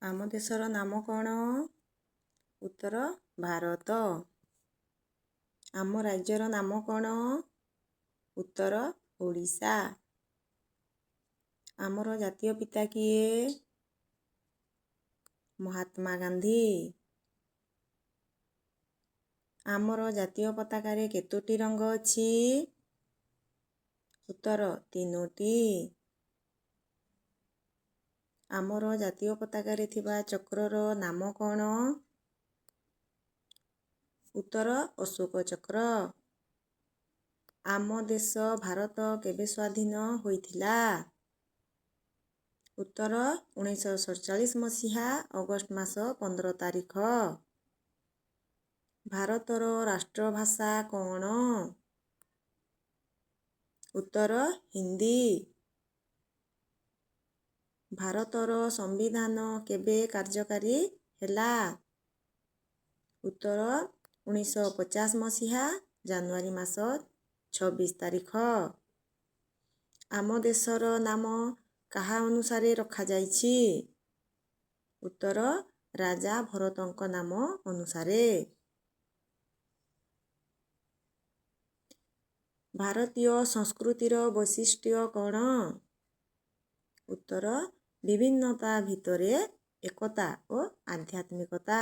ଆମ ଦେଶର ନାମ କ'ଣ? ଉତ୍ତର ଭାରତ। ଆମ ରାଜ୍ୟର ନାମ କ'ଣ? ଉତ୍ତର ଓଡ଼ିଶା। ଆମର ଜାତୀୟ ପିତା କିଏ? ମହାତ୍ମା ଗାନ୍ଧୀ। ଆମର ଜାତୀୟ ପତାକାରେ କେତୋଟି ରଙ୍ଗ ଅଛି? ଉତ୍ତର 3ଟି। ଆମର ଜାତୀୟ ପତାକାରେ ଥିବା ଚକ୍ରର ନାମ କ'ଣ? ଉତ୍ତର ଅଶୋକ ଚକ୍ର। ଆମ ଦେଶ ଭାରତ କେବେ ସ୍ୱାଧୀନ ହୋଇଥିଲା? ଉତ୍ତର 1947 ମସିହା ଅଗଷ୍ଟ ମାସ 15 ତାରିଖ। ଭାରତର ରାଷ୍ଟ୍ରଭାଷା କ'ଣ? ଉତ୍ତର ହିନ୍ଦୀ। ଭାରତର ସମ୍ବିଧାନ କେବେ କାର୍ଯ୍ୟକାରୀ ହେଲା? ଉତ୍ତର 1950 ମସିହା ଜାନୁଆରୀ ମାସ 26 ତାରିଖ। ଆମ ଦେଶର ନାମ କାହା ଅନୁସାରେ ରଖାଯାଇଛି? ଉତ୍ତର ରାଜା ଭରତଙ୍କ ନାମ ଅନୁସାରେ। ଭାରତୀୟ ସଂସ୍କୃତିର ବୈଶିଷ୍ଟ୍ୟ କ'ଣ? ଉତ୍ତର ବିଭିନ୍ନତା ଭିତରେ ଏକତା ଓ ଆଧ୍ୟାତ୍ମିକତା।